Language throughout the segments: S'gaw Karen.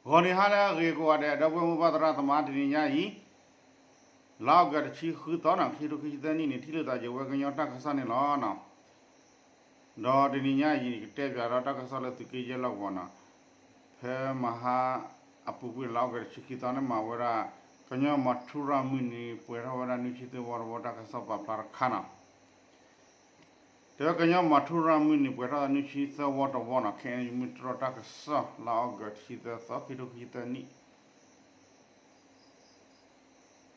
ဂီၤနံၤဟါလၢအဂ့ၤကိးဂၤဒဲး ဒီပုၢ်ဝဲၢ်မိၢ်ပၢ်သရၣ်သမါ တနံၤညါအံၤ လါအီကူးတဆံဃုသီန့ၣ် ခံကထိခံဆံသၢနံၣ်န့ၣ် ထံၣ်လိာ်သးယဝဲကညီတၢ်ကစီၣ်န့ၣ်လီၤ. ဒီးတနံၤညါအံၤ ကတဲပၠးဒီးတၢ်ကစီၣ်လၢသုးက့ယဲၢ်လီၢ်ကဝီၤန့ၣ်, ဖဲမဟါအပူၤကွံာ်လါအီကူးတဆံခံသီန့ၣ် မၤဝဲဒၣ် ကညီမၤထူရၤမုၢ်နံၤ ပှဲၤထီၣ်ဝဲဒၣ်နွံဆံသၢဝီတဝီ တၢ်ကစီၣ်ပာ်ဖျါတခါန့ၣ် တဲဝဲကညီမၤထူရၤမုၢ်နံၤ ပှဲၤထီၣ်နွံဆံသၢဝီတဝီန့ၣ် ခဲအံၤမ့ၢ်တြီၢ်တၢ်ကစီၣ် လါအီကူးတဆံသၢသီ ခံကထိခံဆံသၢနံၣ်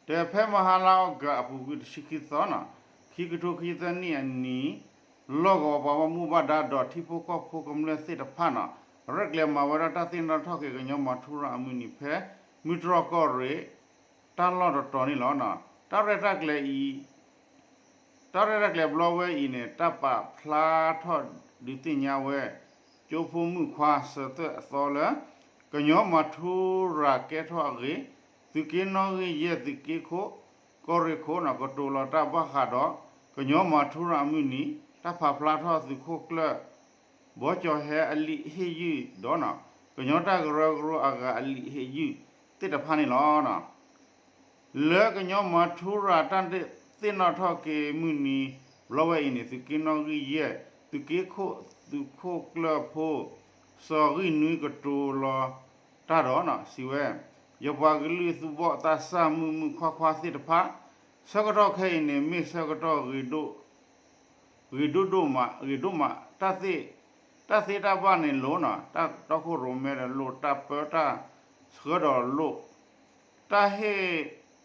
တဲဖဲမဟါလါအီကူးအပူၤကွံာ်တဆံခံသီန့ၣ် ခံကထိခံဆံသၢနံၣ်အနံၤ လီၢ်ကဝီၤပှၤဘၣ်မူဘၣ်ဒါဒီးထံဖိကီၢ်ဖိကမျၢၢ်သ့ၣ်တဖၣ်န့ၣ် ရဲၣ်ကျဲၤမၤဝဲဒၣ်တၢ်သ့ၣ်နီၣ်ထီၣ်က့ၤကညီမၤထူရၤအမုၢ်နံၤဖဲ မုၢ်တြီၢ်ကီၢ်ရ့ၣ် တၢ်လီၢ်တတီၤန့ၣ်လီၤ. တၢ်ရဲၣ်တၢ်ကျဲၤအံၤ တၢ်ရဲၣ်တၢ်ကျဲၤဘျီဝဲအံၤန့ၣ် တၢ်ပာ်ဖျါထီၣ်ဒုးသ့ၣ်ညါဝဲ ကၠိဖိမုၣ်ခွါစၢၤသွဲၣ်အသီလၢ ကညီမၤထူရၤကဲထီၣ်အဂ့ၢ် သုးက့နီၣ်ဂံၢ်ယဲၢ်သုးက့ခိၣ် ကီၢ်ရ့ၣ်ခိၣ်န့ၣ် ကတိၤလီၤတၢ်ဘၣ်ဃးဒီး ကညီမၤထူရၤအမုၢ်နံၤ တၢ်ဖးဖျါထီၣ်သုးခိၣ်ကျၢၢ် ဘီကၠီၤဟဲအလံာ်ဟ့ၣ်ယုၢ်ဒီး ကညီတၢ်ကရၢကရိအဂၤအလံာ်ဟ့ၣ်ယုၢ်သ့ၣ်တဖၣ်န့ၣ်လီၤ. လၢကညီမၤထူရၤတၢ်သ့ၣ်နီၣ်ထီၣ်က့ၤမုၢ်နံၤ ဘျီဝဲအံၤန့ၣ် သုးက့နီၣ်ဂံၢ်ယဲၢ် သုးက့ခိၣ်သုးခိၣ်ကျၢၢ်ဖိ စီၤဂံၢ်နွံကတိၤလီၤတၢ်ဒီး စံးဝဲ ယပှၤကလုာ်သူၣ်ဘီၣ်သးစၢ်မုၣ်မုၣ်ခွါခွါသ့ၣ်တဖၣ် ဆၢကတီၢ်ခဲအံၤန့ၣ် မ့ၢ်ဆၢကတီၢ် ဂ့ၤဒိၣ်ဒိၣ်မး ဂ့ၤဒိၣ်မး တၢ်သ့တၢ်ဘၣ်န့ၣ်လိၤန့ၣ် တၢ်တီခိၣ်ရိၣ်မဲဒီးလိၣ် တၢ်ပၢတၢ်ဆှၢဒီးလိၣ် တၢ်ဟ့ၣ်ခီ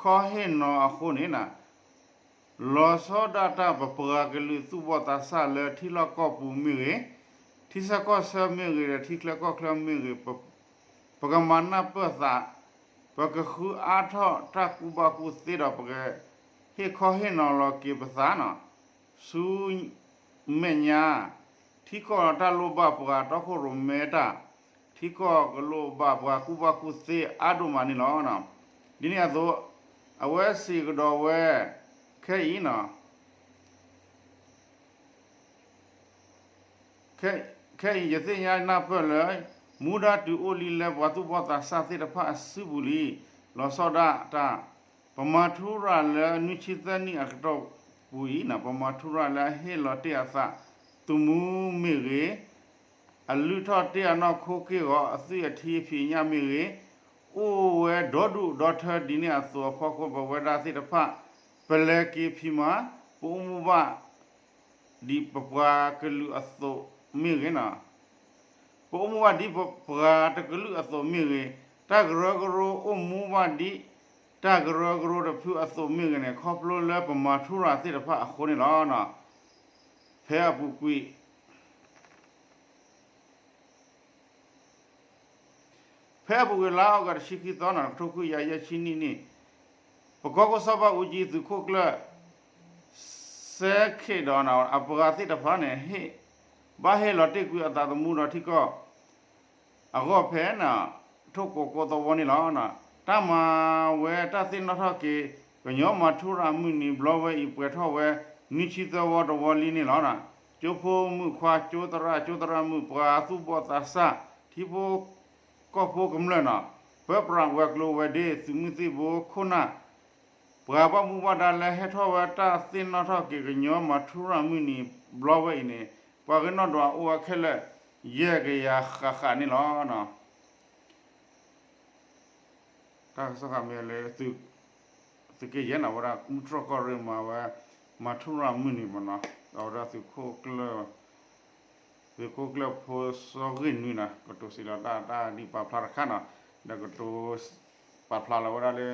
ဟ့ၣ်နီၤအဃိန့ၣ် လီၤဆီဒၣ်တၢ် ပပှၤကလုာ်သူၣ်ဘီၣ်သးစၢ်လၢထံလီၢ်ကီၢ်ပူၤမ့ၢ်ဂ့ၤ, ထံဆၢကီၢ်ဆၢမ့ၢ်ဂ့ၤဒီး ထံချၢကီၢ်ချၢမ့ၢ်ဂ့ၤ, ပကမၤနၢ်ပၢၢ်သး, ပကဃုအါထီၣ်တၢ်ကူၣ်ဘၣ်ကူၣ်သ့ဒီး ပကဟ့ၣ်ခီဟ့ၣ်နီၤလီၤက့ၤပသးန့ၣ် ဆူမဲာ်ညါ ထံကီၢ်တၢ်လိၣ်ဘၣ်ပှၤတီခိၣ်ရိၣ်မဲတၢ်, ထံကီၢ်ကလိၣ်ဘၣ်ပှၤကူၣ်ဘၣ်ကူၣ်သ့အါဒိၣ်မးန့ၣ်လီၤ. ဒ်န့ၣ်အသိး အဝဲစံးကဒီးဝဲ ခဲအံၤန့ၣ် ခဲအံၤယသ့ၣ်ညါနၢ်ပၢၢ်လၢ မူဒါတုၤအိၣ်လံလၢပှၤသူၣ်ဘီၣ်သးစၢ်သ့ၣ်တဖၣ်အစုပူၤလံ. လီၤဆီဒၣ်တၢ် ပမၤထူရၤလၢနွံဆံသၢနံၣ်အကတီၢ်ပူၤအံၤန့ၣ် ပမၤထူရၤလၢအဟ့ၣ်လီၤတ့ၢ်အသးသမူမ့ၢ်ဂ့ၤ, အလုၢ်ထီၣ်တ့ၢ်အနီၢ်ခိက့ၢ်ဂီၤ အသွံၣ်အထံအဖံးအညၣ်မ့ၢ်ဂ့ၤ, အိၣ်ဝဲဒီဒူၣ်ဒီထၢဒ်န့ၣ်အသိးအဖီခိၣ် ပဝဲဒၣ်သ့ၣ်တဖၣ် ပလဲၤက့ၤဖံးမၤ ပအိၣ်မူဘၣ် ဒ်ပပှၤကလုာ်အသိးမ့ၢ်ဂ့ၤန့ၣ် ပအိၣ်မူဘၣ်ဒ်ပပှၤတကလုာ်အသိးမ့ၢ်ဂ့ၤ, တၢ်ကရၢကရိအိၣ်မူဘၣ်ဒ် တၢ်ကရၢကရိတဖုအသိးမ့ၢ်ဂ့ၤန့ၣ် ခီဖျိလၢပမၤထူရၤသ့ၣ်တဖၣ်အဃိန့ၣ်လီၤ. ဖဲအပူၤကွံာ် ဖဲအပူၤကွံာ်လါအီကူးတဆံခံသီန့ၣ် တကထိခွံကယၤယဲၢ်ဆံနံၣ်န့ၣ် ပကီၢ်ခိၣ်စီၤဘၣ်အူကၠံသုးခိၣ်ကျၢၢ် စဲခ့ၣ်ဒီးအပှၤသ့ၣ်တဖၣ်န့ၣ် ဟ့ၣ် ဘၣ်ဟ့ၣ်လီၤတ့ၢ်ကွံာ်အသးသမူဒီးထံကီၢ် အဂီၢ်ဖဲန့ၣ် ထိၣ်ကိးကိးသဝီန့ၣ်လီၤ. တၢ်မၤဝဲတၢ်သ့ၣ်နီၣ်ထီၣ်က့ၤ ကညီမၤထူရၤမုၢ်နံၤဘျီဝဲအံၤ ပှဲၤထီၣ်ဝဲ နွံဆံသၢဝီတဝီလံန့ၣ်လီၤ. ကၠိဖိမုၣ်ခွါ ကၠိသရၣ် ကၠိသရၣ်မုၣ် ပှၤသူၣ်ဘီၣ်သးစၢ် ထံဖိကီၢ်ဖိကမျၢၢ်န့ၣ် ပၢပြးဝဲၤကျိၤဝဲၤဒ့ သုးမုၢ်သံၣ်ဘိခိၣ်နၢ် ပှၤဘၣ်မူဘၣ်ဒါလၢဟဲထီၣ်ဝဲတၢ်သ့ၣ်နီၣ်ထီၣ်က့ၤကညီမၤထူရၤမုၢ်နံၤဘျီဝဲအံၤန့ၣ် ပှၤဂ့ၢ်နီၣ်ဒွးအိၣ်ဝဲခဲလၢာ် ယဲၢ်ကယၤဃၣ်ဃၣ်န့ၣ်လီၤ. တၢ်ကစီၣ်ဃၣ်မ့ၢ်လၢ သုးက့ယဲၢ်န့ၣ် အဝဲဒၣ်မုၢ်တြီၢ်ကီၢ်ရ့ၣ်မၤဝဲ မၤထူရၤမုၢ်နံၤမ့ၢ်န့ၣ် အဝဲဒၣ်သုးခိၣ်ကျၢၢ် သုးခိၣ်ကျၢၢ်ဖိစီၤဂ့ၢ်နွံန့ၣ် ကတိၤစံးလီၤတၢ်တၢ်ဒ်ပာ်ဖျါတခါန့ၣ် ဒီးကတိၤ ပာ်ဖျါလီၤဝဲဒၣ်လၢ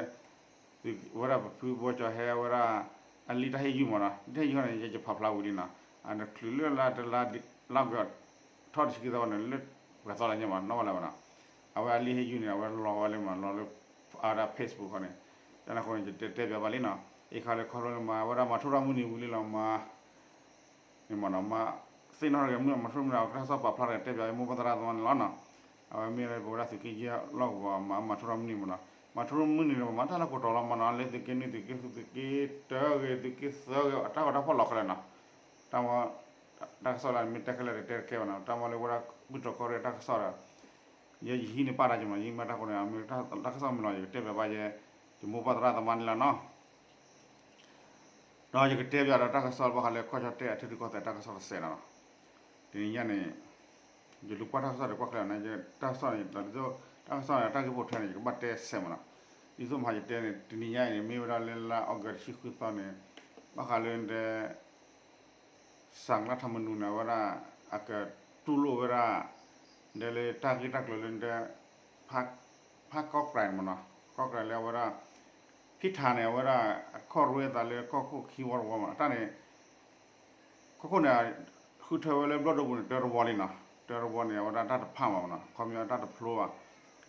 ဝဲဒၣ်ပဖုဘီကၠီၤဟဲဝဲဒၣ် အလံာ်တၢ်ဟ့ၣ်ယုၢ်မ့ၢ်န့ၣ် လံာ်တၢ်ဟ့ၣ်ယုၢ်န့ၣ် ယကဖးဖျါဝံၤလံန့ၣ် အတချုးလၢလါတလါ လါကထီၣ်တဆံခံသီန့ၣ် လၢပှဲၤသီလၢညါမ့ၢ် နီၣ်ဝဲလၢၤဘၣ်န့ၣ် အဝဲအလံာ်ဟ့ၣ်ယုၢ်န့ၣ် အဝဲလီၤဝဲလၢမ့ၢ် လီၤလၢ အဝဲဒၣ် Facebook ဃီန့ၣ် တၢ်န့ၣ်အဃိန့ၣ် ယတဲတဲပၠးဘၣ်လံန့ၣ် အံၤခါလၢခီဖျိလၢမၤဝဲဒၣ်မၤထူရၤမုၢ်နံၤဝံၤလံလီၤမၤ န့ၣ်မ့ၢ်န့ၣ် မၤသ့ၣ်နီၣ်ထီၣ်က့ၤမုၢ်မၤထူရၤမုၢ်နံၤ အတၢ်ကစီၣ်ပာ်ဖျါတၢ်တဲပၠးမိၢ်ပၢ်သရၣ်သမါန့ၣ်လီၤန့ၣ် အဝဲမ့ၢ်လၢပဝဲဒၣ်သုးက့ယဲၢ်လီၢ်ကဝီၤမၤမၤထူရၤမုၢ်နံၤမ့ၢ်န့ၣ် မၤထူရၤမုၢ်နံၤန့ၣ် ပမၤတၢ်လၢကိးတီၤလီၤမ့ၢ်န့ၣ် လၢသုးက့နွံ သုးက့ဃု သုးက့တၢဂ့ၤ သုးက့သၢဂ့ၤ အတၢ်ဂီၤတၢ်ဖီၣ်လီၤခဲလၢာ်န့ၣ် တၢ်မ့ၢ် တၢ်ကစီၣ်လၢမ့ၢ်တဲခဲလၢာ်တတဲတကဲဘၣ်န့ၣ် တၢ်မ့ၢ်လၢဝဲဒၣ်မုၢ်တြီၢ်ကီၢ်ရ့ၣ်တၢ်ကစီၣ်ဒီး ယဲယဟံးန့ၢ်ပာ်တၢ်ကမၤ ယမ့ၢ်တၢ်ဃိန့ၣ် အမ့ၢ်တၢ်ကစီၣ်မ့ၢ်လီၤ ယကတဲဘၣ်ဘၣ်ယဲ ယမိၢ်ပၢ်သရၣ်သမါန့ၣ်လီၤနီၤ. ဒီးယကတဲဘၣ်ဒီးတၢ်ကစီၣ်ဘၣ်ဃးလၢကီၢ်ကၠီၣ်တဲၣ်အထံရူၢ်ကီၢ်သဲးတၢ်ကစီၣ်တစဲးလီၤနီၤ. တနံၤညါန့ၣ် ယလူၤကွၢ်တၢ်ကစီၣ်ဒီးကွၢ်ချ့လီၤန့ၣ် တၢ်ကစီၣ်န့ၣ် တၢ်ကစီၣ်န့ၣ် တၢ်ဂ့ၢ်ဖိထဲန့ၣ် ယကဘၣ်တဲစဲးမးနီၤ. ဒ်သိးမဟါယတဲန့ၣ် တနံၤညါအံၤန့ၣ် မ့ၢ်ဝဲဒၣ်လၢလါအီကူးတဆံဃုသီန့ၣ် ဘၣ်ဃးလၢဒဲ စၣ်လၢထးမနူန့ၣ် အဝဲဒၣ် အကတူၢ်လိာ်ဝဲဒၣ် ဒဲလၢတၢ်ဂ့ၢ်တၢ်ကျိၤလၢဒဲ ဖးကီၢ်ကြၢ်န့ၣ်မးနီၤ, ကီၢ်ကြၢ်လၢအဝဲဒၣ် ဖံထးန့ၣ် အဝဲဒၣ် ခီၣ်ရွ့သးလၢကီၢ်ခိၣ်ခံဝီတဝီမး တၢ်န့ၣ် ကီၢ်ခိၣ်န့ၣ် ဃုထၢဝဲလၢဘျီၣ်ဒိပူၤန့ၣ် တၢတဝီလံနီၤ, တၢတဝီန့ၣ် အဝဲဒၣ်တၢ်တဖၣ်မးမးနီၤ, ခီပညီတၢ်တဖျိဘၣ်,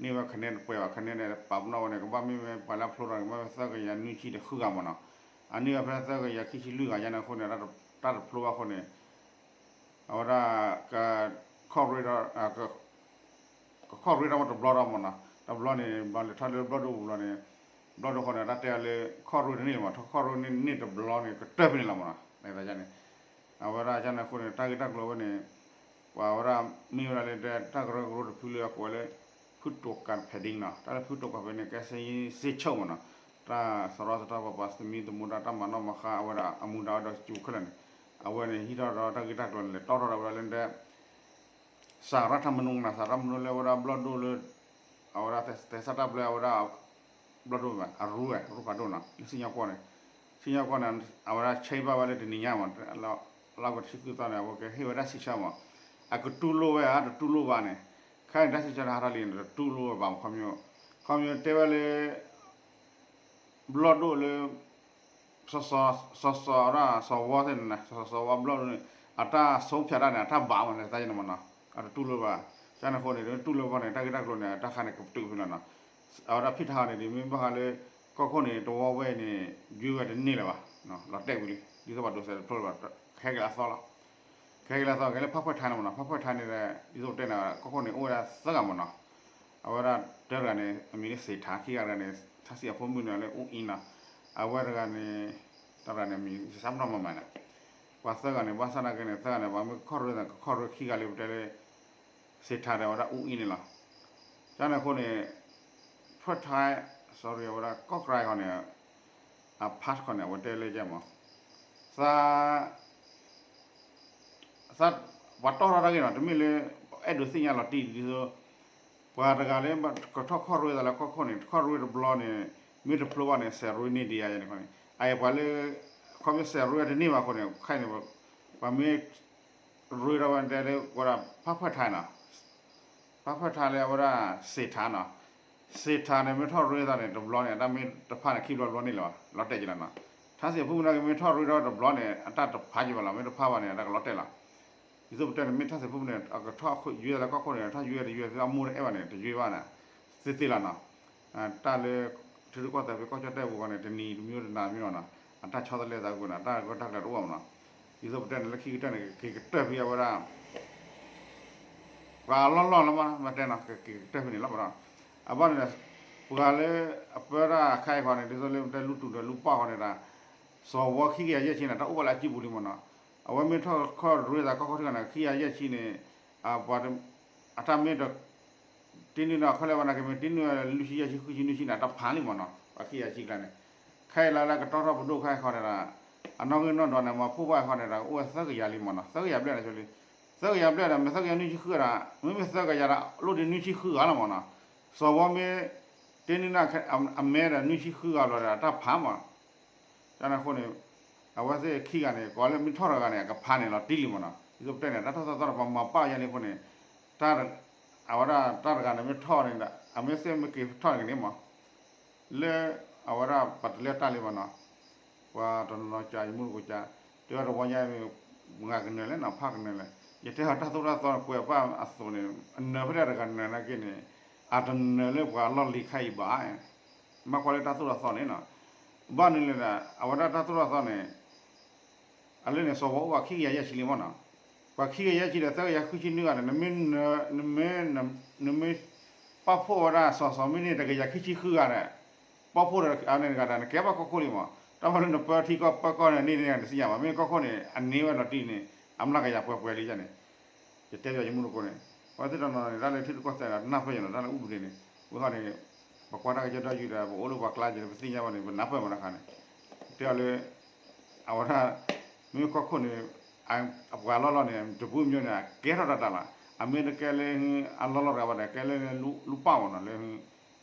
န့ၢ်ဝဲခဲန့ၣ်တပှဲၤဘၣ်, ခဲန့ၣ်န့ၣ် ပာ်ပနီၣ်ဝဲန့ၣ် ကဘၣ်မ့ၢ်ဝဲပှၤလၢအဖျိဒီး ကဘၣ်မ့ၢ်ဝဲသၢကယၤနွံဆံဒီးဃုဂၤမးနီၤ, အန့ၢ်ဝဲဖဲသၢကယၤခံဆံလွံၢ်ဂၤယါန့ၣ်အဃိန့ၣ် တၢ်တဖျိဘၣ်အဃိန့ၣ် အဝဲဒၣ် ကခီၣ်ရွ့ဒီး ကခီၣ်ရွ့ဒီးတဘျီဒီးမးနီၤ, တဘျီန့ၣ် ဘျီလဲၤထီၣ်လၢဘျီၣ်ဒိပူၤဘျီန့ၣ်, ဘျီၣ်ဒိဃိန့ၣ် တၢ်တဲအီၤလၢ ခီၣ်ရွ့တန့ၢ်လၢၤမး, ထီၣ်ခီၣ်ရွ့န့ၢ်တဘျီန့ၣ် ကတၢၢ်ဖဲန့ၣ်လီၤမးနီၤ, န့ၣ် အဝဲဒၣ်ကန့ၣ်အဃိန့ၣ် တၢ်ဂ့ၢ်တၢ်ကျိၤဝဲန့ၣ် ပှၤဝဲဒၣ် မ့ၢ်ဝဲဒၣ်လၢတၢ်ကရၢကရိတဖုလၢအကိးဝဲလၢ ဖုတိၤကၣ်ဖဲးဒံနီၤ, တၢ်လၢဖုတိၤကၣ်ဖဲးဒံန့ၣ် ကဲစ့ယ့စ့ဆိၣ်မးနီၤ, တၢ်စရီသထီပှၤပှၤသမံသမိးတၢ် တၢ်မၤနီၣ်မၤဃါအဝဲဒၣ်အမူဒါဝဲဒီးစူၤခဲလၢာ်န့ၣ်, အဝဲန့ၣ်ဟံးထီၣ်ဒီးတၢ်ဂ့ၢ်တၢ်ကျိၤန့ၣ် လဲၤတီထီၣ်ဒီးဝဲဒၣ်လၢဒဲ စၣ်ရၣ်ထးမနူနီၤ, စၣ်ရၣ်ထးမနူလၢအဝဲဒၣ်ဘျီၣ်ဒိၣ်လၢ အဝဲဒၣ်သဲစးတၢ်ဘျၢအဝဲဒၣ် ဘျီၣ်ဒိၣ်မး အရူဝဲ ရူဖးဒိၣ်နီၤ လၢစံၣ်ညီၣ်ကွီၢ်န့ၣ်, စံၣ်ညီၣ်ကွီၢ်န့ၣ် အဝဲဒၣ်ဆဲးဘၣ်ဝဲလၢတနံၤညါမး လါအီကူးတဆံဃုသီန့ၣ် အဝဲကဟ့ၣ်ဝဲဒၣ်စံးဆၢမး, အကတူၢ်လိာ်ဝဲဧါ တတူၢ်လိာ်ဘၣ်န့ၣ်, ခဲအံၤန့ၣ် တၢ်စံးဆၢန့ၣ် ဟးထီၣ်လံန့ၣ် တတူၢ်လိာ်ဝဲဘၣ်မး ခီပညီ, ခီပညီတဲဝဲလၢ ဘျီၣ်ဒိၣ်လၢ စီၤစီၤဝါသ့ၣ်န့ၣ် စီၤစီၤဝါဘျီၣ်ဒိၣ်န့ၣ် အတၢ်ဆုံးဖြတ်တၢ်န့ၣ် အတၢ်ဘၣ်မးန့ၣ် သးယန့ၣ်မးနီၤ, အတတူၢ်လိာ်ဘၣ်, ကန့ၣ်အဃိန့ၣ် တူၢ်လိာ်ဘၣ်န့ၣ် တၢ်ဂ့ၢ်တၢ်ကျိၤန့ၣ် တၢ်ခါန့ၣ် ကပတုာ်ဖဲလီၤနီၤ, အဝဲဒၣ်ဖံထးန့ၣ် ဒ်မ့ၢ်ဘၣ်ဃးလၢ ကီၢ်ခိၣ်န့ၣ် တဝီဝဲအံၤန့ၣ် ယွ့ဝဲတန့ၢ်လၢၤဘၣ်, လီၤတဲာ်ဝံၤလံ ဒ်သိးပှၤဒိးစဲးတဖျိလၢၤဘၣ်, ကဟဲက့ၤလၢအသီလီၤ ကဟဲက့ၤလၢအသီ ကဲလၢဖးဖှဲၣ်ထါန့ၣ်မးနီၤ, ဖးဖှဲၣ်ထါန့ၣ်ဒီး ဒ်သိးပတဲန့ၣ် ကီၢ်ခိၣ်န့ၣ် အိၣ်ဝဲဒၣ်သၢဂၤမးနီၤ, အဝဲဒၣ်တဂၤန့ၣ် အမံၤလၢစ့းထါ, ခံဂၤတဂၤန့ၣ် ထါစံးအဖိမုၣ်န့ၣ်လၢအူအံၤနီၤ, အဝဲတဂၤန့ၣ် တဂၤန့ၣ် အမံၤစးပနီၣ်မးမးန့ၣ်, ပှၤသၢဂၤန့ၣ် ဘၣ်ဆၣ်နာ်က့န့ၣ် သၢဂၤန့ၣ် ပှၤမ့ၢ်ကခီၣ်ရ့သး ကခီၣ်ရ့ခံဂၤလၢပတဲလၢ စ့းထါဒီးအဝဲဒၣ်အူအံၤန့ၣ်လီၤ, ကန့ၣ်အဃိန့ၣ် ဖှဲၣ်ထါ sorry အဝဲဒၣ်ကီၢ်ကြၢ်ဃီန့ၣ် အ pass ဃီန့ၣ် အဝဲတဲလၢကဲမး သး သး ပှၤတီၢ်ထီၣ်တၢ်ဂ့ၢ်နီၤ တမ့ၢ်လၢ အဲၣ်ဒိးသ့ၣ်ညါလီၤတံၢ်ဒ်သိး ပှၤတဂၤလၢ ကထီၣ်ခီၣ်ရ့သးလၢကီၢ်ခိၣ်န့ၣ် ခီၣ်ရ့တဘျီန့ၣ် မ့ၢ်တဖျိဘၣ်န့ၣ် စဲးရ့န့ၢ်ဒံးယါန့ၣ်န့ၣ် အအံၤပှၤလၢ ခီဖျိစဲးရ့တန့ၢ်ဘၣ်အဃိန့ၣ် ခဲအံၤန့ၣ် ပှၤမ့ၢ် ရ့ထီၣ်ဝဲတဲလၢ ဝဲဒၣ်ဖးဖှဲၣ်ထါနီၤ ဖးဖှဲၣ်ထါလၢအဝဲဒၣ်စ့းထါနီၤ စ့းထါန့ၣ် မ့ၢ်ထီၣ်ရ့သးန့ၣ် တဘျီန့ၣ် အတၢ်မ့ၢ်တဖးန့ၣ် ခံဘျီတဘျီန့ၣ်လီၤ လီၤတဲာ်က့ၤလီၤနီၤ ထါစံးအဖိမုၣ်နာ်က့ မ့ၢ်ထီၣ်ရ့ထီၣ်တဘျီန့ၣ် အတၢ်တဖးက့ၤဘၣ်လီၤ မ့ၢ်တဖးဘၣ်န့ၣ် အတၢ်ကလီၤတဲာ်လီၤ ဒ်သိးပတဲန့ၣ် မ့ၢ်ထါစံးအဖိမုၣ်န့ၣ် အကထီၣ်ယွ့သးလၢကီၢ်ခိၣ်န့ၣ် ထီၣ်ယွ့တယွ့ အမိၢ်တအဲၣ်ဘၣ်န့ၣ် တယွ့ဘၣ်န့ၣ် သ့သ့လီၤနီၤ တၢ်လၢ ထံရူၢ်ကီၢ်သဲးဖဲကီၢ်ကၠီၣ်တဲၣ်ပူၤဃီန့ၣ် တနံၤတမံၤတနၤမံၤလီၤနီၤ အတၢ်ဆီတလဲသးကွံာ်နီၤ တၢ်ဂ့ၢ်တၢ်ကျိၤတအိၣ်မးနီၤ ဒ်သိးပတဲန့ၣ် လၢခံကတၢၢ်န့ၣ် ကက့ၤကတၢၢ်ဖဲအဝဲဒၣ် ပှၤအလီၢ်လီၢ်လီၤမး မ့ၢ်တဲနီၤ ကက့ၤကတၢၢ်ဖဲန့ၣ်လီၤနီၤ အဘၣ်န့ၣ် ပှၤလၢအပၢတၢ်အခါအံၤဃီန့ၣ် ဒ်သိးလၢတဲလူတူၢ်ဒီးလူပၢ်ဃီန့ၣ်ဒီး စီၤဝီခံကယၤယဲၢ်ဆံန့ၣ် တၢ်အိၣ်ဘၣ်လၢအစုပူၤလံမးနီၤ အဝဲမ့ၢ်ထီၣ်ခီၣ်ရ့သးကီၢ်ခိၣ်ထံးန့ၣ် ခံကယၤယဲၢ်ဆံန့ၣ် ပှၤ အတၢ်မ့ၢ်တ တ့နုာ်နီၤ ခဲလၢာ်ဝဲနာ်က့ မ့ၢ်တ့နုာ်လွံၢ်ဆံယဲၢ်ဆံဃုဆံနွံဆံန့ၣ် တၢ်ဖးလံမးနီၤ ပှၤခံကယၤဆံကျါန့ၣ် ခဲအံၤလၢလၢကတီထီၣ်ပဒိၣ်ခါအံၤဃီန့ၣ်ဒီး အနီၣ်ဂံၢ်နီၣ်ဒွးန့ၣ် မၤဖှိၣ်ဘၣ်အံၤဃီန့ၣ်ဒီး အိၣ်ဝဲသၢကယၤလံမးနီၤ သၢကယၤဘျဲၣ်န့ၣ် သၢကယၤဘျဲၣ်ဒီး မ့ၢ်သၢကယၤနွံဆံဃုဂၤဒီး မ့မ့ၢ်သၢကယၤဒီး လိၣ်ဒံးနွံဆံဃုဂၤလီၤမးနီၤ စီၤဝီမ့ၢ် တ့နုာ်နီၤ အမဲဒီးနွံဆံဃုဂၤဘျီဒီး တၢ်ဖးမး ကန့ၣ်အဃိန့ၣ် အဝဲသ့ၣ်ခံဂၤန့ၣ် ကိးလၢမ့ၢ်ထီၣ်တဂၤန့ၣ် အကဖးန့ၣ်လီၤတံၢ်လံမးနီၤ ဒ်သိးပတဲန့ၣ် တၢ်ထီၣ်သီသီဒီးပှၤမၤပာ်ယါလံအဃိန့ၣ် တၢ် အဝဲဒၣ်တၢ်တဂၤန့ၣ် မ့ၢ်ထီၣ်န့ၣ်ဒီး အမ့ၢ်သ့ၣ်မ့ၢ်က့ၤထီၣ်န့ၣ်ကန့ၣ်မး လၢအဝဲဒၣ်ပတလဲၤတၢ်လံမးနီၤ ပှၤတနီၤနီၤကး ယမူတကိးကး တဲဝဲတဝီညါ မုၢ်ဂၤကနၢၤလဲၣ်နီၤ ဖးကနၢၤလဲၣ် ယတဲဟီၣ်တၢ်သိၣ်တၢ်သီကွဲးပာ်အသိးန့ၣ် အနၢၤဖဲဒၣ်တဂၤနၢၤနာ်က့န့ၣ် အတနၢၤလၢပှၤလီၢ်လံၤခါအံၤဘၣ် မ့ၢ်ကွၢ်လၢတၢ်သိၣ်တၢ်သီန့ၣ်နီၤ ဘၣ်န့ၣ်လဲၣ်ဒီး အဝဲဒၣ်တၢ်သိၣ်တၢ်သီန့ၣ် အလၢန့ၣ် စီၤဝီအိၣ်ပှၤခံကယၤယဲၢ်ဆံလံမးနီၤ ပှၤခံကယၤယဲၢ်ဆံဒီး သၢကယၤဃုဆံနွံဂၤန့ၣ် နမ့ၢ် နမ့ၢ် နမ့ၢ် ပာ်ဖှိၣ်ဝဲဒၣ်စီၤစီၤမ့ၢ်န့ၢ်တကယၤခံဆံဃုဂၤဒီး ပာ်ဖှိၣ်ဒီးအန့ၣ်တဂၤဒီး နကဲဘၣ်ကီၢ်ခိၣ်လံမး တၢ်မၤလၢနပၢထံကီၢ်ပၢကီၢ်န့ၣ် န့ၢ်န့ၢ်ဂၤန့ၣ် စံယၤမး မ့ၢ်ကီၢ်ခိၣ်န့ၣ် အန့ၢ်ဝဲလီၤတံၢ်န့ၣ် အမျးကယၤပှဲၤပှဲၤလံန့ၣ် ယတဲဘၣ်ယမူတကိးန့ၣ် ပှၤသ့ၣ်တနီၤန့ၣ် တၢ်လၢထံရူၢ်ကီၢ်သဲးဒီးနၢ်ပၢၢ်ယနီၤ တၢ်လၢအူပဒ့န့ၣ် ဝဲဃီန့ၣ် ပကွၢ်တၢ်ကစီၣ်ဒီယုၢ်ဒီး ပအိၣ်လၢပှၤကျါယဲၢ် ပသ့ၣ်ညါဘၣ်န့ၣ် ပနၢ်ပၢၢ်မးတခါန့ၣ် တဲအီၤလၢ အဝဲဒၣ် မ့ၢ်ကီၢ်ခိၣ်န့ၣ် အပှၤလီၢ်လီၢ်န့ၣ် တပူၤမညိန့ၣ် အကဲထီၣ်တၢ်တၢ်လီၤ. အမ့ၢ်တကဲလၢ အလီၢ်လီၢ်တဂၤဘၣ်ဒီး ကဲလၢ လူပၢ်မးနီၤ လၢ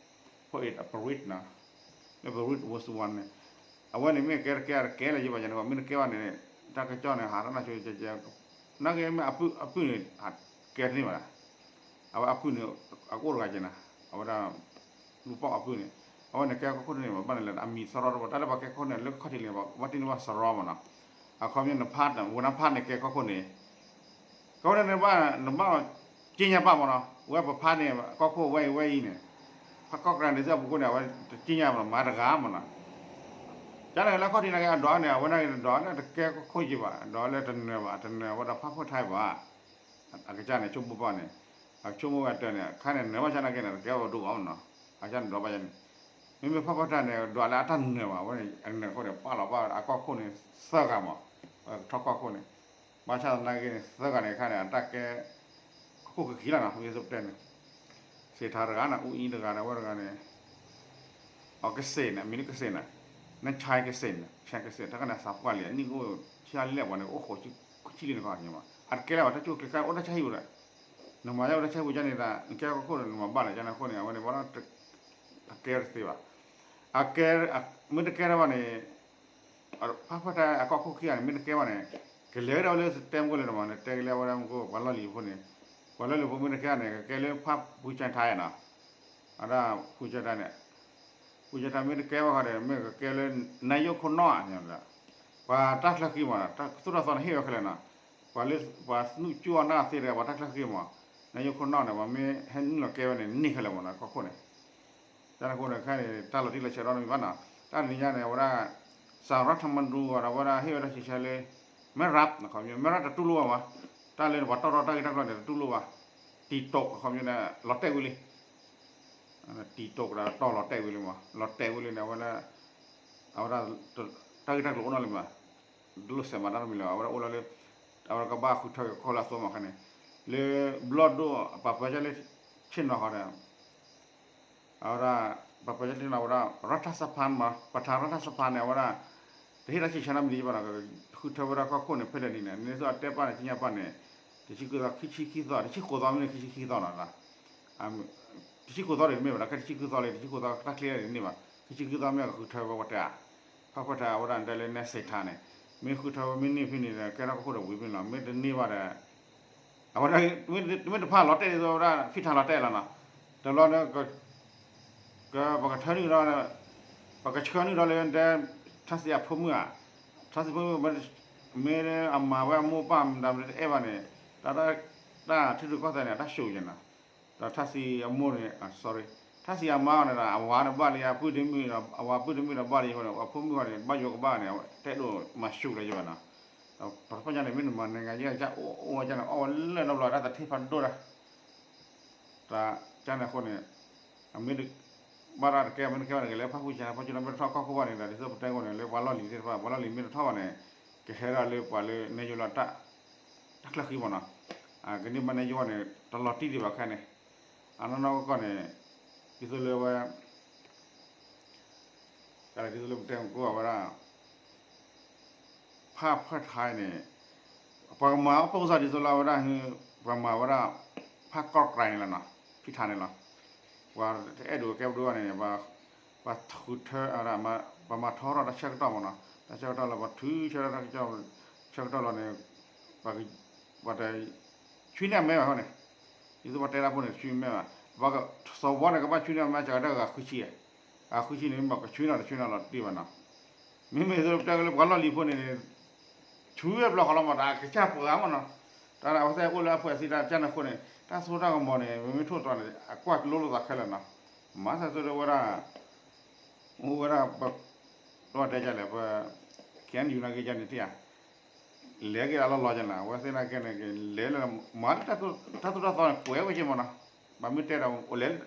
ဖဲအံၤအပရံးနီၤ လၢပရံးဝစူဝါန့ၣ် အဝဲန့ၣ်မ့ၢ်ကဲတကဲတကဲလၢၤယဘၣ်ယၤန့ၣ် မ့ၢ်တကဲဘၣ်န့ၣ် တၢ်ကစီၣ်န့ၣ် ဟးထီၣ်နၢ်ဆိကဲကဲ နာ်က့မ့ၢ်အပုၢ်န့ၣ် ကဲတန့ၢ်ဘၣ် အဝဲအပုၢ်န့ၣ် အကအိၣ်တဂၤကဲနၤ အဝဲဒၣ် လူပၢ်အပုၢ်န့ၣ် အဝဲန့ၣ်ကဲကီၢ်ခိၣ်တန့ၢ်ဘၣ် ဘၣ်န့ၣ်လဲၣ် အမံၤသရီတဘၣ် တၢ်လၢပှၤကဲကီၢ်ခိၣ်န့ၣ် လၢခီၣ်ထံးလံ ဘၣ်တ့ၢ်န့ၢ်ဘၣ်သရီမးနီၤ အခီပညီနဖး ဝဲနဖးန့ၣ်ကဲကီၢ်ခိၣ်န့ၣ် ကီၢ်ခိၣ်န့ၣ် နဘၣ် နဘၣ်က့ညါပၢ်မးနီၤ ဝဲပဖးန့ၣ် ကီၢ်ခိၣ်ဝဲအံၤဝဲအံၤန့ၣ် ဖးကီၢ်ကရၢန့ၣ် သ့ၣ်အပူၤခိၣ်န့ၣ် အဝဲတက့ညါမး မၤတဂၤမးနီၤ ကန့ၣ်လၢခီၣ်ထံးနာ်က့ အဒိးန့ၣ် အဝဲနာ်က့တဒိးန့ၣ် တကဲကီၢ်ခိၣ်ယံၤဘၣ် ဒိးလၢတနၢၤဘၣ် တနၢၤဝဲဒီးဖးဖၢၣ်ထါဘၣ် အကစၢ်န့ၣ် ဆိကမိၣ်ဘၣ်န့ၣ် အဆိကမိၣ်ဝဲတၢ်န့ၣ် အခါန့ၣ် နၢၤဘၣ်ဆၣ်နာ်က့န့ၣ် တကဲဝဲဒိၣ်ဘၣ်မးနီၤ အကစၢ်န့ၣ်ဒိးဘၣ်န့ၣ် မ့မ့ၢ်ဖးဖၢၣ်ထါန့ၣ် ဒိးလၢအတၢ်နၢၤဘၣ် အဝဲန့ၣ် အနၢၤအဃိန့ၣ် ပာ်လီၤဘၣ်အကီၢ်ခိၣ်န့ၣ် သၢဂၤမး ထီၣ်ကီၢ်ခိၣ်န့ၣ် ဘၣ်ဆၣ်သနာ်က့န့ၣ် သၢဂၤန့ၣ်အခါန့ၣ် အတၢ်ကဲ ခိၣ်ကခံလီၤနီၤ မ့ၢ်စ့ၢ်တဲန့ၣ် စ့းထါတဂၤန့ၣ် အူအံၤတဂၤန့ၣ် အဝဲတဂၤန့ၣ် အကစ့းန့ၣ် အမံၤလၢကစ့းန့ၣ် နဆါကစ့းန့ၣ် ဆါကစ့း တၢ်ကန့ၣ်သးပှၢ်လံ အနံၣ်ကအိၣ်ဆံးလံန့ၣ်ကီးန့ၣ် အိၣ်ဃိးဆံလံန့ၣ်ကီးန့ၣ်မး အတကဲလၢၤဘၣ် တၢ်ကၠိၣ်ကျဲခါအိၣ်တၢ်ဆါဟံၣ်ဝဲဒၣ် နမၤယါဝဲတၢ်ဆါဟံၣ်ပူၤကန့ၣ်ဒီး နကဲကီၢ်ခိၣ်ဒီး နမၤဘၣ်လၢၤကန့ၣ်အဃိန့ၣ် အဝဲန့ၣ် ဘၣ်ဒီး အကဲတသ့ဘၣ် အကဲ မ့ၢ်တကဲထီၣ်ဘၣ်န့ၣ် ဖးဖၢၣ်ထါအကီၢ်ခိၣ်ခံဂၤန့ၣ် မ့ၢ်တကဲဘၣ်န့ၣ် ကလဲၤဝဲဒၣ်လၢတဲမုၢ်ကီၢ်လၢၤတမးန့ၣ် တဲကလဲၤဝဲဒၣ်မုၢ်ကီၢ် ပှၤလီၢ်လံၤဖိန့ၣ် ပှၤလီၢ်လံၤဖိမ့ၢ်တကဲန့ၣ် ကကဲလၢဖးဖူကၠၣ်ထါနီၤ အဒၣ်ဖူကၠၣ်ထါန့ၣ် ဖူကၠၣ်ထါမ့ၢ်တကဲဘၣ်ဃီဒီး မ့ၢ်ကကဲလၢ နါယိခိၣ်နီၣ် ပှၤတၢ်ချၢဃံမး တၢ်သိၣ်တၢ်သီန့ၣ်ဟ့ၣ်ဝဲခဲလၢာ်နီၤ ပှၤလၢ ပှၤနုာ်ကၠိအီၣ်နၢ်သ့ဒီး ပှၤတၢ်ချၢဃံမး နါယိခိၣ်နီၣ်န့ၣ် ပှၤမ့ၢ်ဟဲနုာ်လီၤကဲဝဲန့ၣ် န့ၢ်ခဲလၢာ်မးနီၤ ကီၢ်ခိၣ်န့ၣ် တၢ်န့ၣ်အဃိန့ၣ် ခဲအံၤန့ၣ် တၢ်လီၤတံၢ်လီၤဆဲးဒီနံၤဘၣ်နီၤ တၢ်တနံၤညါန့ၣ် အဝဲဒၣ် စၤရၣ်ထမဒူဂီၤဒီး အဝဲဒၣ်ဟ့ၣ်ဝဲဒၣ်ဆံးဆံးလၢ မဲရး အခီပညီ မဲရးတတူၢ်လိာ်ဘၣ်မး တၢ်လၢပှၤတီၢ်ထီၣ်တၢ်ဂ့ၢ်တၢ်ကျိၤန့ၣ် တတူၢ်လိာ်ဘၣ် တံးတိး အခီပညီန့ၣ် လီၤတဲာ်ဝံၤလံ တံးတိးကဒီးတီၢ်လီၤတဲာ်ဝံၤလံမး လီၤတဲာ်ဝံၤလံန့ၣ် အဝဲဒၣ် အဝဲဒၣ် တၢ်ဂ့ၢ်တၢ်ကျိၤအိၣ်နီၢ်လံမး တလိၣ်စဲးမၤတၢ်တမံၤလၢၤ အဝဲဒၣ်အိၣ်လီၤလၢ အဝဲဒၣ်ကဘၣ်ဃုထၢက့ၤကီၢ်ခိၣ်လၢအသိမးခါန့ၣ် လၢဘျီၣ်ဒိၣ်အပာ်ပၢဆၢလၢ ဆ့ၣ်နီၤဃီဒီး အဝဲဒၣ် ပာ်ပၢဆၢလၢဆ့ၣ်နီၤဝဲဒၣ် ရၢၣ်ထၣ်စဖါမး ပထါရၢၣ်ထၣ်စဖါန့ၣ် အဝဲဒၣ် တဟ့ၣ်တၢ်ဆံးဆံးနီတမံၤဘၣ်နီၤ ဃုထၢဝဲဒၣ်ကီၢ်ခိၣ်န့ၣ် ဖဲလဲၣ်နံၤန့ၣ် န့ၣ်သိးအတဲပၢ်န့ၣ် သ့ၣ်ညါပၢ်န့ၣ် တဆံဃုသီ ခံဆံခံသီ တဆံဃိးသီမ့ၢ်န့ၣ် ခံဆံခံသီနီၤ တဆံဃိးသီန့ၣ်တမ့ၢ်ဘၣ်နီၤ ခဲတဆံဃုသီလံ တဆံဃိးသီတၢ်ချ့န့ၣ်တန့ၢ်ဘၣ် ခံဆံဃုသီမ့ၢ်ကဃုထၢဝဲပှၤတဲဧါ ဖးဖၢၣ်ထါအဝဲဒၣ်တဲလၢနဲစ့းထါန့ၣ် မ့ၢ်ဃုထၢဝဲမ့ၢ်န့ၢ်ဖဲန့ၣ်ဒီး ကဲထီၣ်ကီၢ်ခိၣ်ဒီးဝံၤဖဲန့ၣ်လီၤ မ့ၢ်တန့ၢ်ဘၣ်ဒီး အဝဲဒၣ် မ့ၢ်တဖၣ်လီၤတဲာ်ဒ်သိးဝဲဒၣ် ဖံးထါလီၤတဲာ်လီၤနီၤ တဘျီန့ၣ် ပကထၢနုာ်ဒီး ပကဆှၢနုာ်ဒီးလၢ ထါစံးအဖိမုၣ်ဧါ ထါစံးဖိမုၣ် မ့ၢ်အမၤဝဲအမိၢ်ပၢ်မတၤမတၤတအဲၣ်ဘၣ်န့ၣ် တၢ် တၢ်ထံရူၢ်ကီၢ်သဲးန့ၣ် အတၢ်ၡိယဲနီၤ ဒီးထါစံးအမိၢ်န့ၣ် sorry ထါစံးအမါန့ၣ်ဒီး အဝၤန့ၣ်ဘၣ်လံ အပုၢ်တမုာ်ဒီး အဝၤပုၢ်တမုာ်ဒီးဘၣ်လံအဃိန့ၣ် အဖိမုၣ်ဃီန့ၣ် ဘၣ်ယိၤကဘၣ်န့ၣ် တဲဒိၣ်မၤၡူးလၢၤယဲဘၣ်နီၤ ဒီးပှၤတဖၣ်ညါန့ၣ် မ့ၢ်နမၤနံၤဂၤယဲၢ်ကအိၣ်ဝဲကန့ၣ် အီၣ်ဝဲလၢနီတဘျီ တၢ်သထ့ဖးဒိၣ်တၢ် တၢ်ကန့ၣ်အဃိန့ၣ် အမ့ၢ် ဘၣ်တၢ်တကဲ မ့ၢ်တကဲဘၣ်န့ၣ် ကလဲၤဖးဖူကၠၣ် ဖီကၠိလီၤ မ့ၢ်တထီၣ်ကီၢ်ခိၣ်ဘၣ်န့ၣ်ဒီး ဒ်သိးပတဲအဃိန့ၣ် လၢပှၤလီၢ်လံၤသ့ၣ်တဖၣ် ပှၤလီၢ်လံၤမ့ၢ်တထီၣ်ဘၣ်န့ၣ် ကဟဲဒၣ်လၢပှၤလၢနဲယိလီၤ တၢ်ချၢဃံမးနီၤ ကန့ၢ်ဘၣ်နဲယိန့ၣ် တလီၤတံၢ်ဒံးဘၣ်ခဲန့ၣ် အနီၢ်နီၢ်ကီၢ်ကီၢ်န့ၣ် ဒ်သိးလၢဝဲ ကဒ်သိးလၢပတဲမကိးအဝဲဒၣ် ဖးဖၢၣ်ထါန့ၣ် ပှၤကမၤအီၣ်ပိၢ်စၢ်ဒ်သိးလၢအဝဲဒၣ် ပှၤမၤဝဲဒၣ် ဖးကီၢ်ကြၢ်န့ၣ်လီၤနီၤ ဖံးထါန့ၣ်လီၤ ပှၤတအဲၣ်ဒိးကဲပဒိၣ်ဘၣ်န့ၣ် ပှၤထုးထၢ ပှၤမၤထီထီၣ်တၢ်ဆၢကတီၢ်မးနီၤ တၢ်ဆၢကတီၢ်လၢပှၤထုးဆၢထီၣ်တၢ်ကစီၣ် ဆၢကတီၢ်လီၤန့ၣ် ပှၤတ ဆွံန့ၢ်အမဲဘၣ်ဃီန့ၣ် ဒ်သိးပှၤတဲတၢ်ဖိန့ၣ် ဆွံမဲဘၣ် ပှၤက စီၤဝီန့ၣ် ကဘၣ်ဆွံန့ၢ်အမဲ စှၤကတၢၢ်ဂၤဃုဆံ ဂၤဃုဆံန့ၣ် မ့ၢ်ကဆွံနီၤတဆွံနီၤလီၤတံၢ်ဘၣ်နီၤ မ့မ့ၢ်သိးပတဲကလၢပှၤလီၢ်လံၤဖိန့ၣ် ဆူဝဲဘျီဃီလီၤမး တၢ်ကစၢ်ပှၤမးနီၤ တၢ်အဝဲသ့ၣ်အိၣ်လၢအဖှဲးသံတၢ်ကၢ်န့ၣ်အဃိန့ၣ် တၢ်စိတၢ်ကမီၤန့ၣ် မ့မ့ၢ်ထိၣ်သတြီၤန့ၣ် အကွၢ်လိလိာ်သးခဲလၢာ်နီၤ မၤသးသိးဒီးဝဲဒၣ် အိၣ်ဝဲဒၣ် ပ ဒီးတဲဒ်လဲၣ် ပ KNU နာ်က့ဒ်န့ၣ်တ့ၢ်ဧါ လဲၤက့ၤအလီၢ်လီၤက့ၤနၤ အဝဲသ့ၣ်နာ်က့န့ၣ် လဲၤလၢ မၤလၢတၢ်သိၣ်တၢ်သီန့ၣ် ကွဲးဝဲက့ၤမးနီၤ ဘၣ်မ့ၢ်တဲဒီး လဲၤ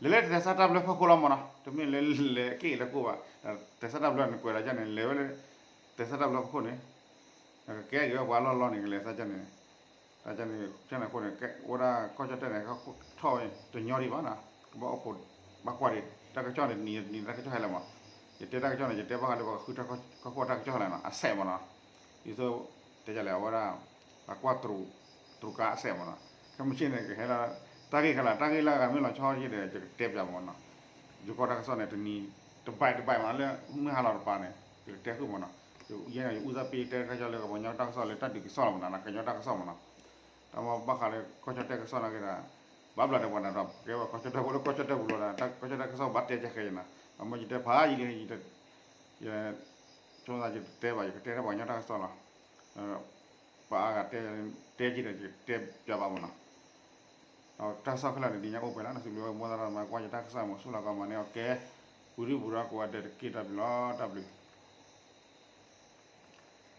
လဲၤလၢတၢ်သဲစးတၢ်ဘျၢဖီခိၣ်လီၤမးနီၤ တမ့ၢ်လၢလဲၤက့ၤလဲၤကိးဘၣ် တၢ်သဲစးတၢ်ဘျၢန့ၣ် ကွဲးလီၤက့ၤန့ၣ် လဲၤဝဲလၢ တၢ်သဲစးတၢ်ဘျၢဖီခိၣ်န့ၣ် ကကဲက့ၤဝဲပှၤလီၢ်လီၢ်န့ၣ် ကလဲၤသးကန့ၣ် တၢ်န့ၣ် ကန့ၣ်အဃိန့ၣ် အိၣ်ဒၣ်ကီၢ်ကၠီၣ်တဲၣ်န့ၣ် ထီၣ်ဝဲတညီဒံးဘၣ်နီၤ, ကဘၣ်အိၣ်ခိး ဘၣ်ကွၢ်ဒံး တၢ်ကစီၣ်န့ၣ် တနံၤတနံၤတၢ်ကစီၣ်ဟဲလၢၤမး, ယတဲတၢ်ကစီၣ်န့ၣ် ယတဲဘၣ်ဃးလၢပှၤကဃုထၢကီၢ်ခိၣ်တၢ်ကစီၣ်လၢၤနီၤ အစဲးမးနီၤ, ဒ်သိး တဲဒ်လဲၣ် အဝဲဒၣ် ပှၤကွၢ်တရူးကါအစဲးမးနီၤ, ခဲမုၢ်ဆ့ၣ်န့ၣ် ကဟဲလၢ တၢ်ဂ့ၢ်ကလၤ တၢ်ဂ့ၢ်လၢအဂၤမ့ၢ်လီၤဆီယံၤဒီး ယကတဲပၠးမးနီၤ, ယကီၢ်တၢ်ကစီၣ်န့ၣ် တနံၤ တဘၣ်တဘၣ်မး လၢမုၢ်ဟါလီၤတပၤန့ၣ် ယကတဲဃုာ်မးနီၤ, ယဲန့ၣ် ယအူသၣ်ပ့ၢ်တဲတၢ်ကစီၣ်လၢကညီတၢ်ကစီၣ်လၢတၢ်ဒုးကစီၣ်လီၤမးနီၤ ကညီတၢ်ကစီၣ်မးနီၤ, တၢ်မ့ၢ်ဘၣ်ဃးလၢကီၢ်ကၠီၣ်တဲၣ်ကစီၣ်နာ်က့ဒီး ဘၣ်ဘျးဒီးပှၤနၤဒီး ကဲဝဲကီၢ်ကၠီၣ်တဲၣ်ဖိလၢကီၢ်ကၠီၣ်တဲၣ်ပူၤလီၤဒီး တၢ်ကီၢ်ကၠီၣ်တဲၣ်ကစီၣ်ဘၣ်တဲကဲဃဲအံၤနီၤ, အမ့ၢ်ယတဲဖးယံၤလံ ယ ဆိသးယတတဲဘၣ် ယကတဲတၢ်ပှၤကညီတၢ်ကစီၣ်လီၤ, ပှၤအါဂၤတဲ တဲက့ၤဒီးယကတဲပၠးဘၣ်မးနီၤ, တၢ်ကစီၣ်ခဲလၢာ်န့ၣ် ဒ်ညါအိၣ်ပှဲၤလီၤ နစံးဘျုးဝဲမိၢ်သရၣ်မၤကွၢ်ယတၢ်ကစီၣ်မး ဆူလီၤကီးမၤန့ၢ်အီၤကဲ ပူၤဒုပူၤဒီးကိးဂၤဒဲးတက့ၢ် တၢ်ဘျုးလီၤ တၢ်ဘျုး